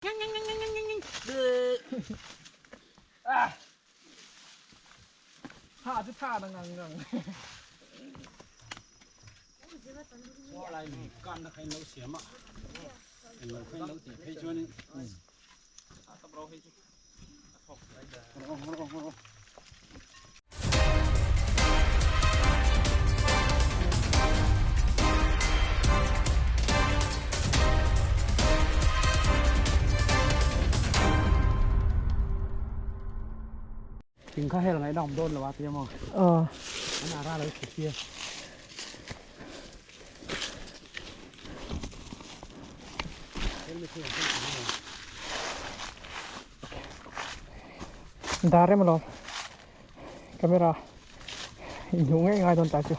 Tha chu tha na ngang ngang. Lai kan na khain lo siam a. Eng lo khain lo tih phei chuanin. Thing kha hel ngaih dam dawn lo a tia maw? Aw. An ara lo chhe sia. Dar em alawm camera inhmuh ngei ngai dawn ta chu.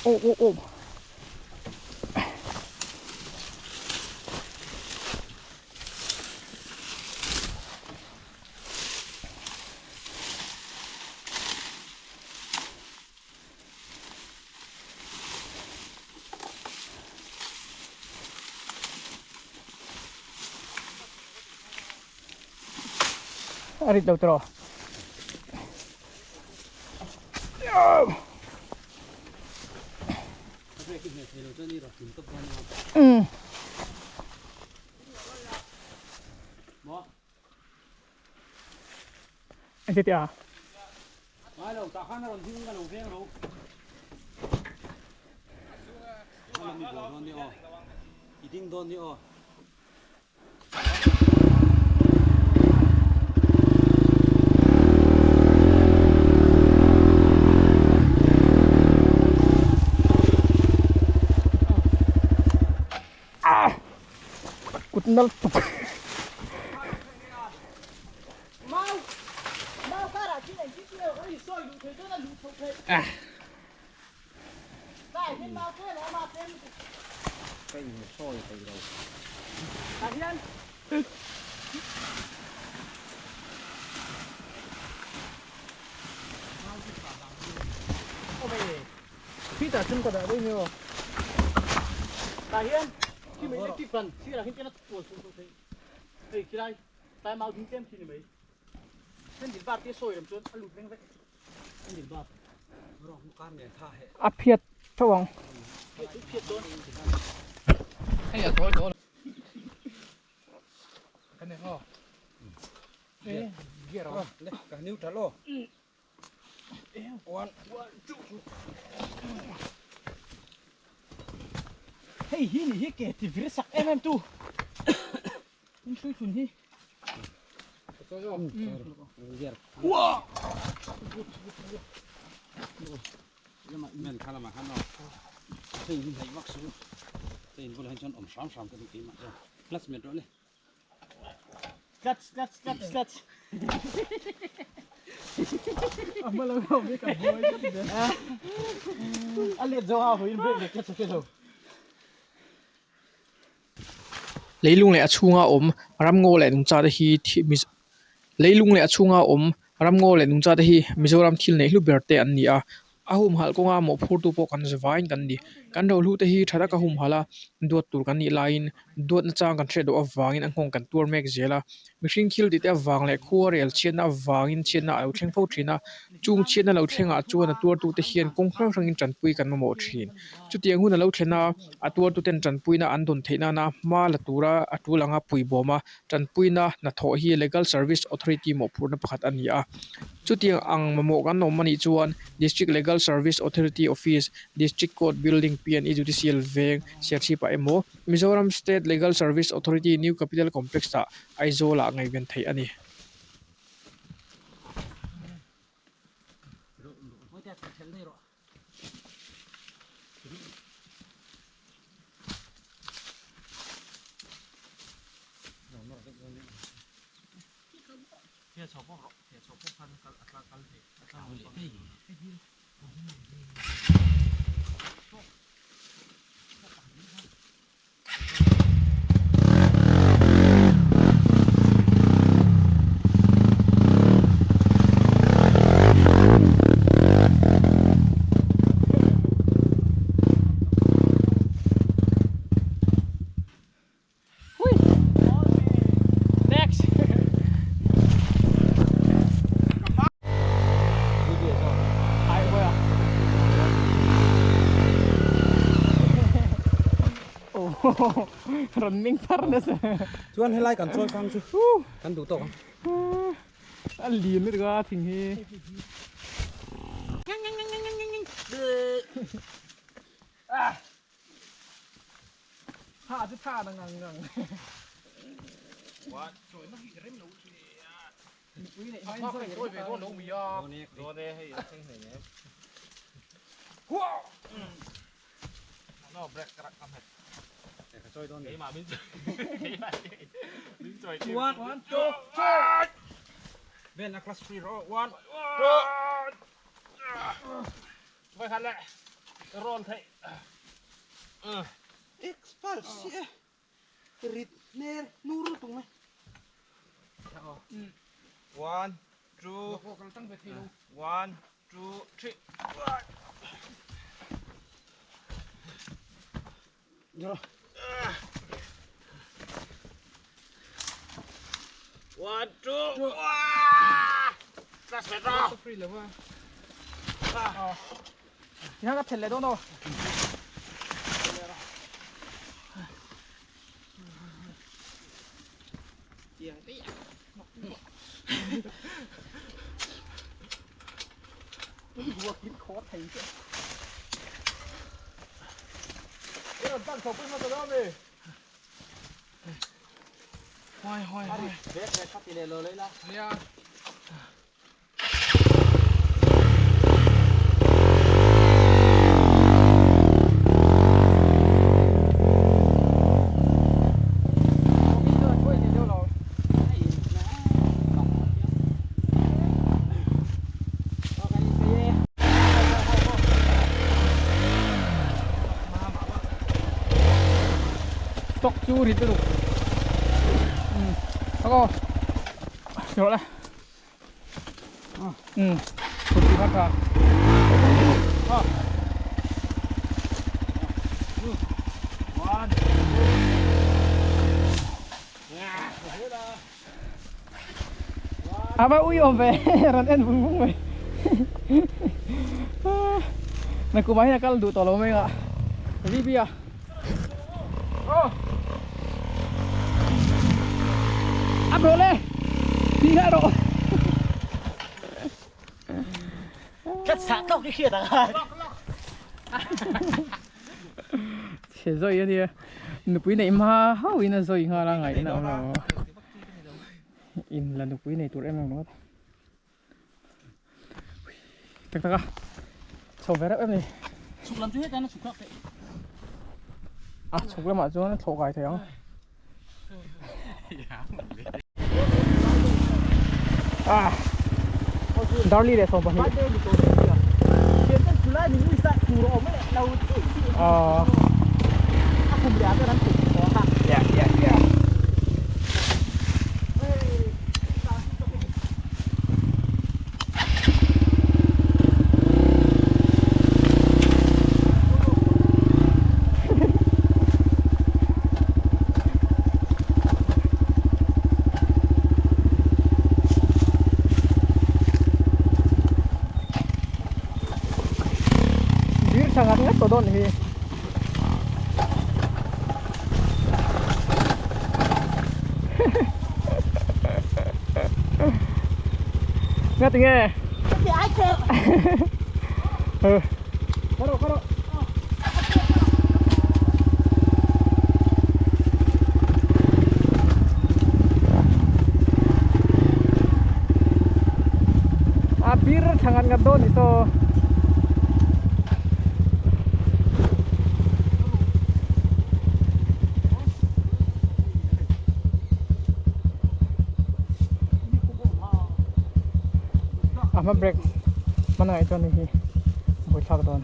Oh oh oh. A rit lo tawh. Um. Anh chết à? Mai lo ta khan a rawn ding ka lo veng ro. Ala mi bo dawn ni aw. I ding dawn ni aw. Ah! Kut nal tuk. Ah. Peter chung ka dah daih mai aw. Tah hian khi mai electric ban sirah hian ken a tual chhuah chhuah theih. Hei khilai tlai mau ding tlem khi ni mai. Then bar te sawi rem chuan a lut reng vek. Then bar. A phiat tho ang. Phiat dawn. Hei a tawi dawn. Kan eng aw. Eh, gear aw. Le, ka neutral aw. One, two. Hei hi ni hi ke ti vir sak em em tu. In hrui thun hi. Wow. Men kha lama khan aw. Hei hi hei vak su. Hei in bulah hian chuan awm hram hram ka duh keimah chuan. Clutch met rawh le. Clutch, clutch, clutch, clutch. A let zawng a hawiin brake leh clutch a hre lo. Leilung leh a chhunga awm ramngaw leh nungcha te hi leilung leh a chhunga awm ramngaw leh nungcha te hi Mizoram thil neih hlu ber te an ni a. A humhalh kawnga mawhphurtu pawh kan zavaiin kan ni. Kan rohlu te hi tha taka humhalh a, duat tur kan nih laiin duatna chang kan hriat loh avangin a nghawng kan tuar mek zel a. Mihring thil tih te avang leh khua rel chhiatna avangin chhiatna a lo thleng fo thin a. Chung chhiatna lo thlengah chuan a tuartute hian kawng hrang hrangin tanpui kan mamawh thin. Chutiang hun a lo thlen a, a tuartuten tanpuina an dawn theih nana hma la tura a tul anga puibawm a, tanpuina hnathawh hi Legal Service Authority mawhphurhna pakhat a ni a. Chutiang ang mamawh kan awm anih chuan District Legal Service Authority Office, District Court Building, PNE Judicial Veng, Serchhip-ah emaw, Mizoram State Legal Service Authority New Capital Complex-ah Aizawl-ah ngaihven theih a ni. Rawn ming thar nasa. Chuan helai kan chawi kang chu kan duh tawk ang. A lian lutuk a thing hi. Tha chu tha na ngang ngang. One, two, three. Ben a class three rawh. One, two. Vai khat leh. Roll theih. Expert si e. Rit ner nur lutuk mai. One, two, one, two, three. One, two, class ve rawh. Tihian ka phelh leh dawn aw. Stock chu rit lutuk aw rawh le um thut ti kha tha a va ui awm ve rawn en vung vung mai nakum ah hian a kal duh tawh lo mai a VB a áp rawh le ti ngah rawh Ka chah tawk i hriat ang a. Chhe zawi a nia nupui neih hma hauhin a zawi nghal a ngaihna awm lo in la nupui nei tur em em ringawt tak tak a chho ve reuh em ni. Chhuk lam chu hetah hian a chhuk thlak theih. A chhuk lamah chuan a thlawh kai thei ang. Ah Darli leh 20. Ah. Yeah, yeah, yeah. Bir sangat ngat tawh dawn hi. Nga tinge. A bir thlangan ngat dawn ni saw. A hma break hman ah chuan hei hi buaithlak dawn.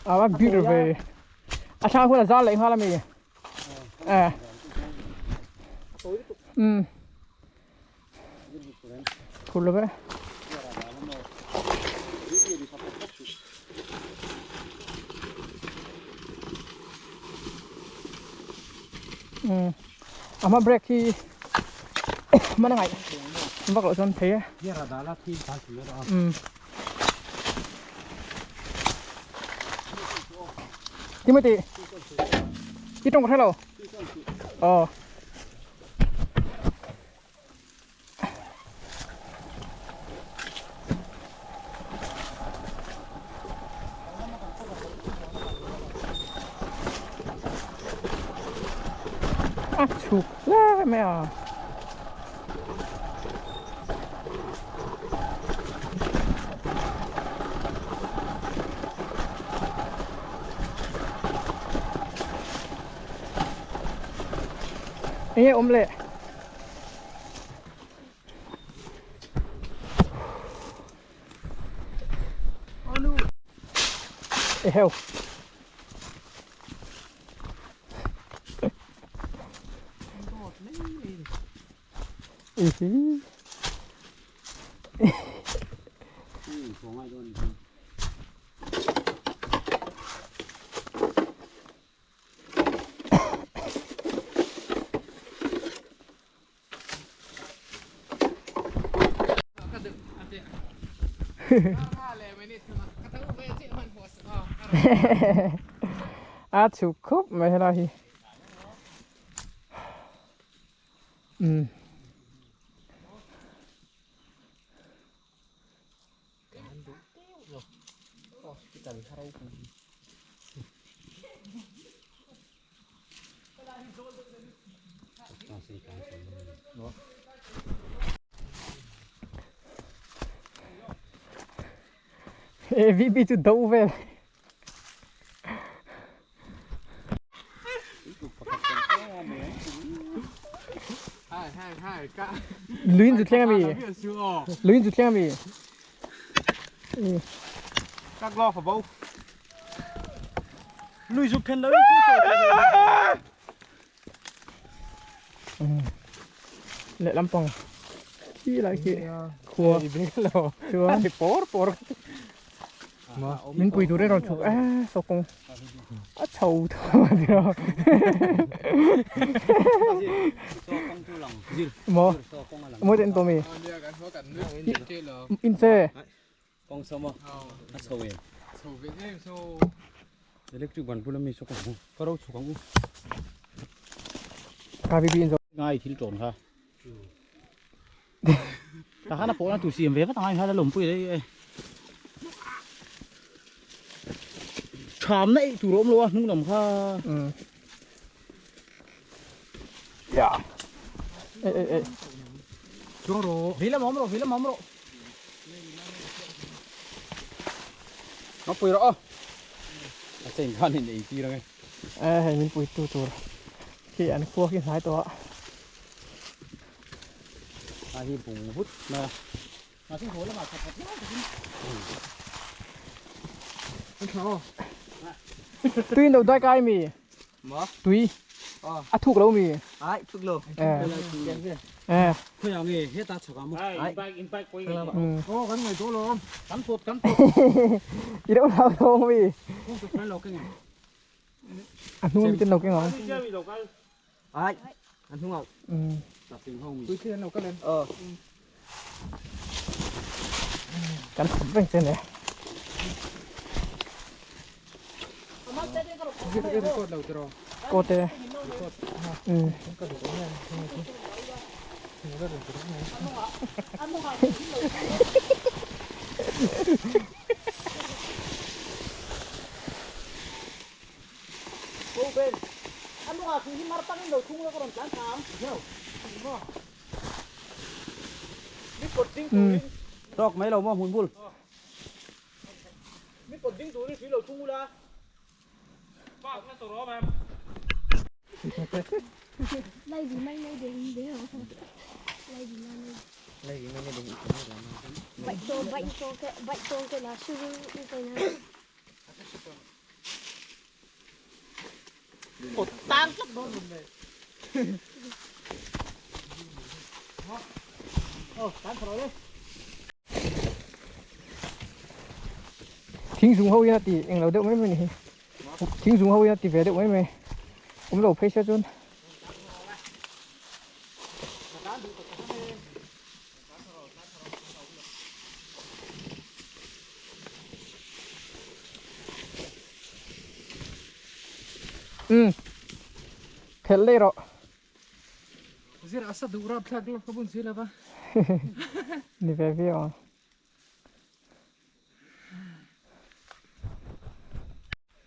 A va bir ve a thla hun a zal leh nghal a mi eh um phur lo ve. Um a hma brake hi hman a ngaih vak loh chuan thei e. Um Timothy i tawng ka hre lo aw. A chhuk hle mai a. Enge awm leh? Eheu. Ihi. A chhuk khup mai helai hi um E VB chu do vel. Luin zu thleng ami. Luin zu thleng ami. Các lo phải bầu. Lui zu khen đấy. Leh lampang khi lai khi khua chuan por por min pui tur e rawn chhuk a saw kawng a chho tho a ni a maw maw ten tawh mi in che Kawng sawm a a chho em? Chho ve em so. Electric ban bula mi saw ka hmu ka ro chhuk ang u. Ka bi bi in zo. Ngai thil tawn kha. Ta khan a pawhna tur siam ve vat angai kha la lawmpui dei e. Thamna ei tur a awm lo a hnung lam kha. Um. Ya. Ei ei ei. Chuang rawh. Vei lam awm rawh vei lam awm rawh. Nó pui rawh aw. A chain khan in ei tir ange. E hei min pui tu tur khi an khua khi hnai tawh a. A hi bung vut mai a. Mahse haw lamah khat khat lai takin. Tui in lo dai kai mi. Ma? Tui. Ờ. A thuk lo mi. Ai thuk lo. Ờ. Ờ. Khoi ang nge heta chhak ang maw? Ai in bike in bike pawh Ừ. Ô kan ngai tawh lo. Kan pawt kan pawt. I deuh hlau thawng mi. Kawng chu khan lo keng ang. A hnung mi ten lo keng ang. Ai. An hnung ang. Ừ. Taping ho mi. Tui khi an lo kal em. Ờ. Kan khap reng che ne. Record lo tiro. Ko te. Ừ. Ừ. Tawk mai lo maw hmun bul. Thing zung ho in a ti eng lo deuh mai mai ni hi. Thing zung ho in a ti ve deuh mai mai. Awm lo phei se chuan. Umm phelh daih rawh. Zir a sa duh rap thlak lawk ka bun si lova. Ni ve viau ang.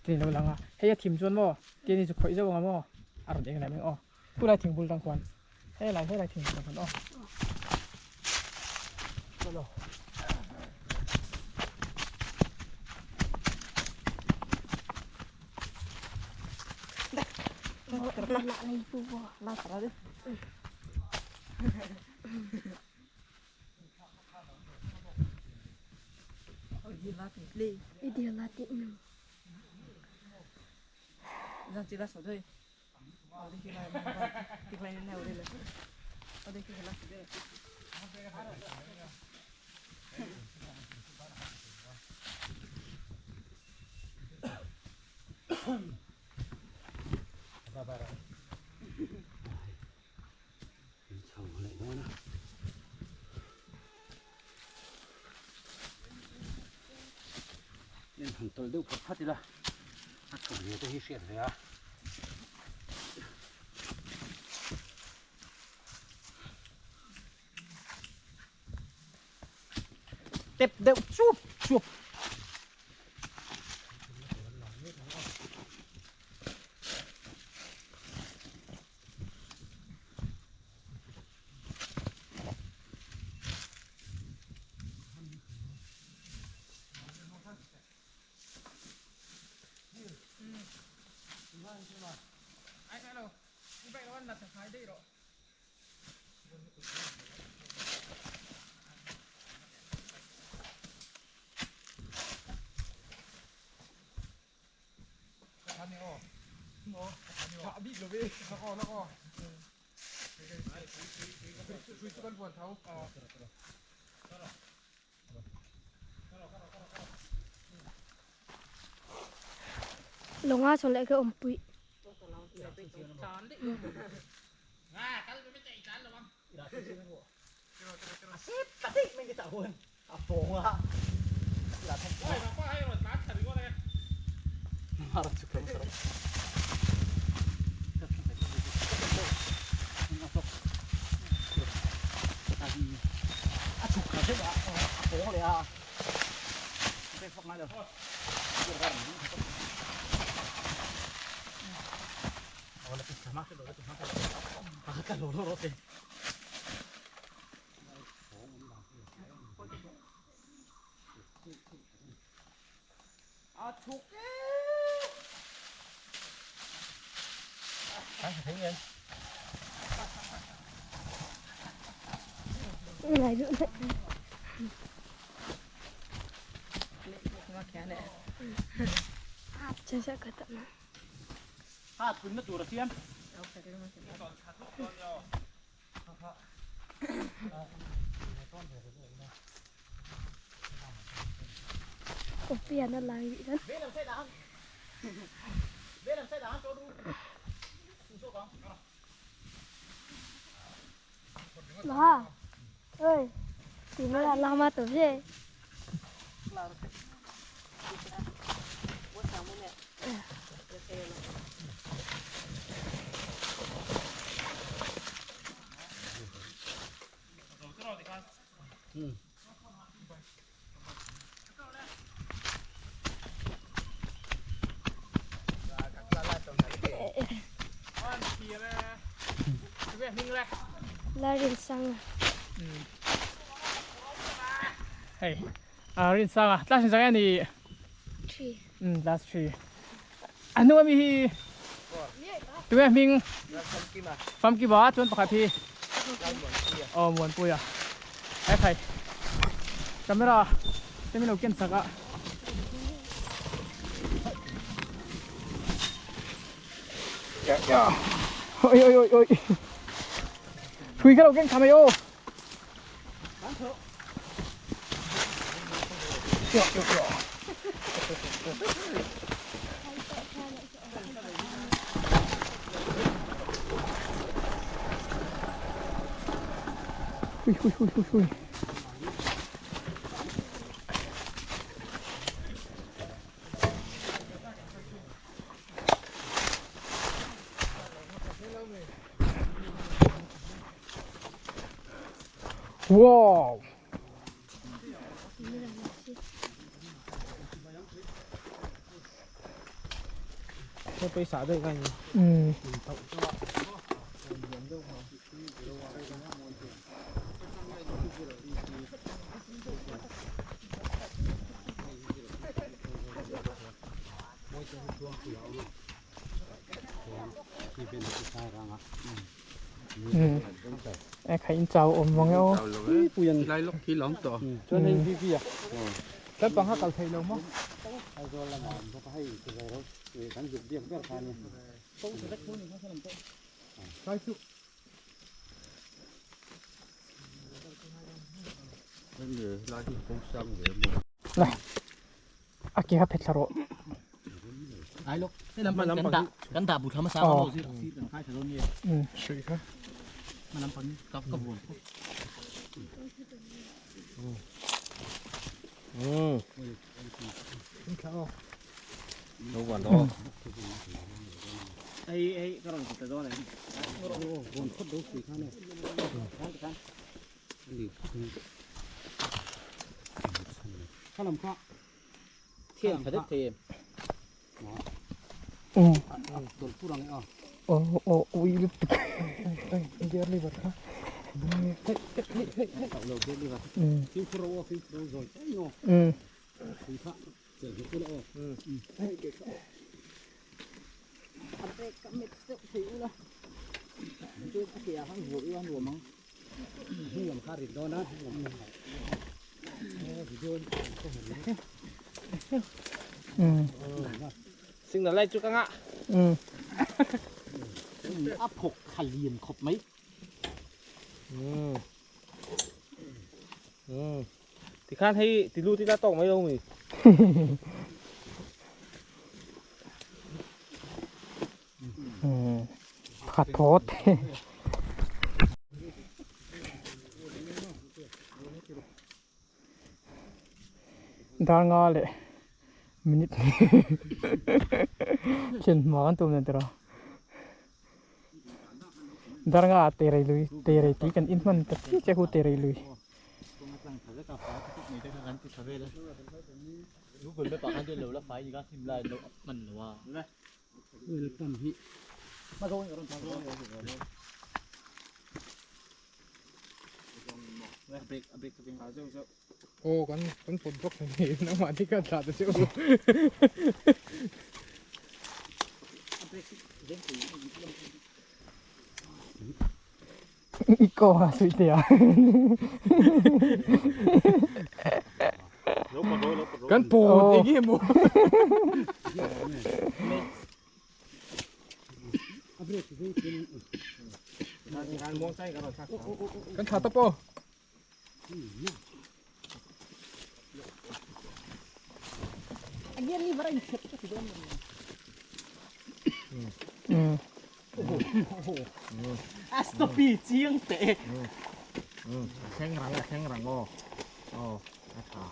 Tin lo lang a, hei a thim chuan maw tiani chu khawih zauh ang a maw a rawn eng leh mai aw khulai thing bul tang khuan helai helai thing bul tang khuan aw. Chho leh dawn a. Nen han tawlh deuh phat phat ila a chhuk ve te hi hriat ve a. Tep deuh chup chup. Lawnga chaw leh ka awmpui. Hei a Rinsanga class in zang ni 3 class 3 a hnung ami hi tunge hming Famkima chuan pakhat hi aw Muanpuia he khai camera te min lo ken sak a. Ôi ôi ôi ôi. Thui kha lo keng tham ai aw. Hui hui hui hui hui. Wow! Ừ. Ừ. Khai in chào ôm vòng nhau. Lai lok khi lóng to. Cho nên vi vi à. Kan pang ha kal thei lo mo. Sai su. Này. À kia hết rồi. Ai lok. Thế làm bằng kan kan da bu thama sa ma si si kan khai thalo ni. Ừ. Shui kha. Ma lam pang ka ka buồn. Ừ. Ấy ấy cái rong thịt đó này. Thiên phải thích thì. Ừ. Ờ. Ồ ồ ui lúc Gear lever kha. Ừ. Ừ. Ừ. Sinh là lai chu ka nga. Ừ. Áp hộp khả liền khop mấy. Ừ. Ừ. Thì khan hay thì lu thì ta tòng mấy đâu mì. Ừ. Khát thốt. Dar nga le minute chen ma kan tum na tero dar nga te rei lui te rei ti kan in man ta chi che hu te rei lui. Ô con con phun thuốc này nó mà đi cái thả được chứ. Iko ha sui te a. Kan phun cái gì mà. Kan thả tao po. Ừ. Astopi chiang tệ. Khen rằng là khen rằng ô. Ồ, thả.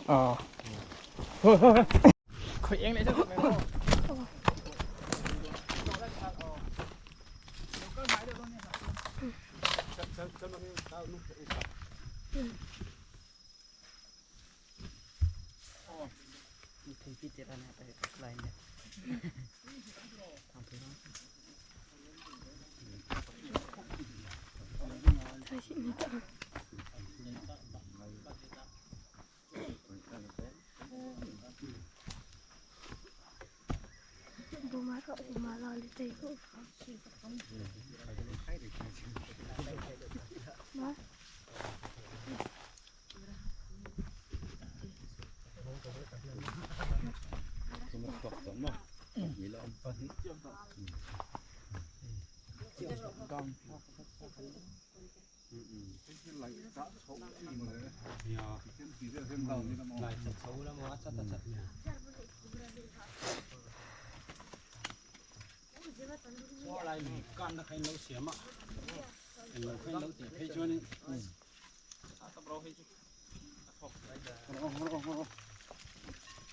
Ờ. Khởi em lại cho.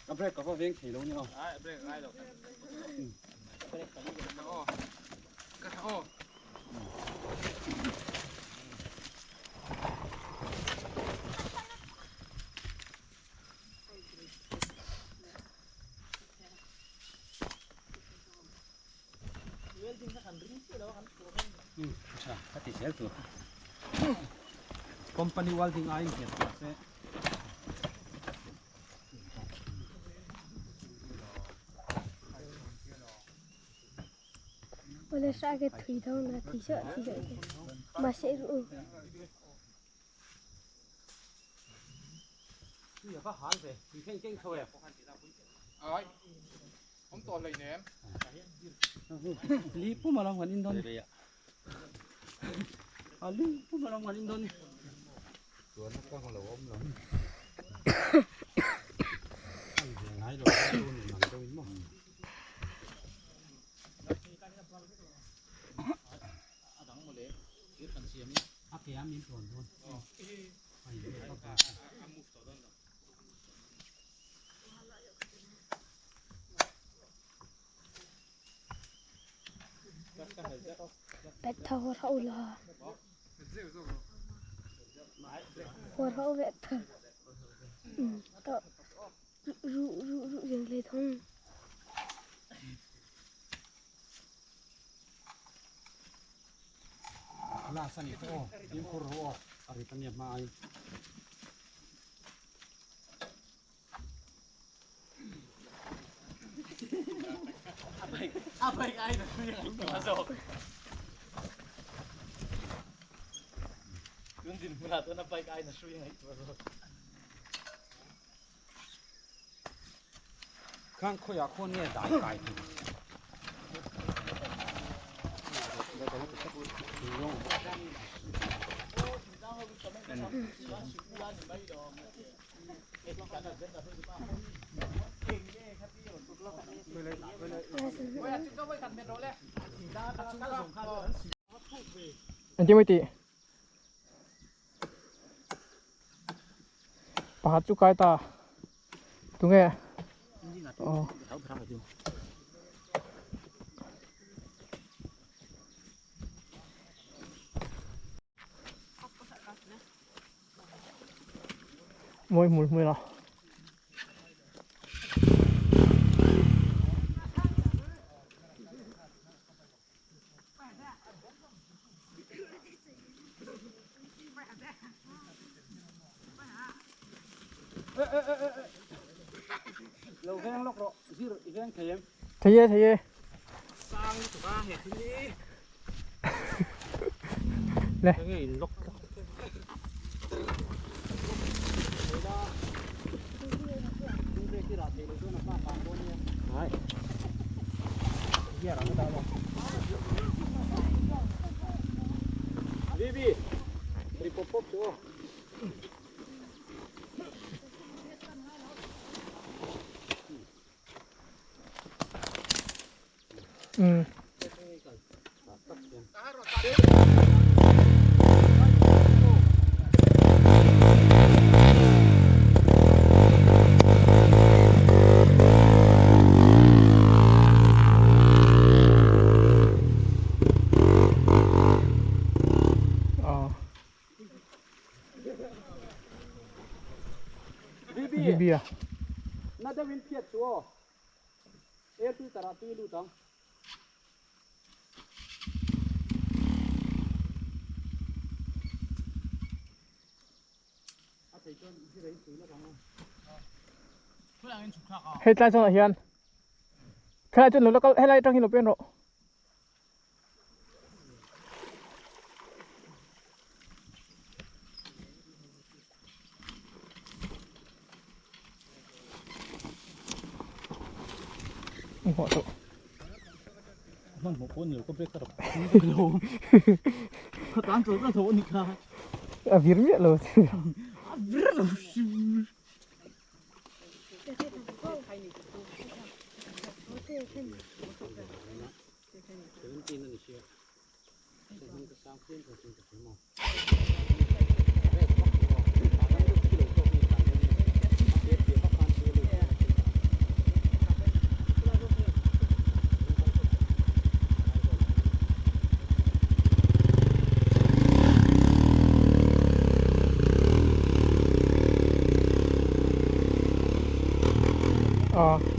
A break ka va veng thei lo nia. Ai break ngai lo. Ka aw. Ka tha aw. Tha ka ti zel tur. Company welding aiin nghet ta se. Wala sa ke thui thau na thi sa thi sa ke. Ma se ru. Tui a va hal ve, tui khen keng tho e. Ai. Om to hlei nem. Li pum alawm kan in dawn ni. A li pum alawm kan in dawn ni. Chuan a kang lo awm lo. An ve ngai lo a lu ni mang deuh in maw. A ke a min tlawn dawn. A in ve vak a. Pet tha ho rau la. Ho rau ve tha. To ru ru ru dừng lấy thông. La sani te aw, fimkhur rawh aw, a rit ania hma ai. Khan khawiah khawn nge dai kai tur? Engtin mai tih? Pakhat chu kai ta tunge aw mawi hmul hmul a. Lo veng lawk rawh zir i veng thei em? Thei e thei e. Sang lutuk a he thil hi. Le. Enge in lock tlat. Um. Bibi a. Na deuh in phiat chu aw. Air filter ah tui lut ang. Hei tlai chuan ah hian helai chuan lo la kal helai atang hi lo pen rawh. A vir miah lo A.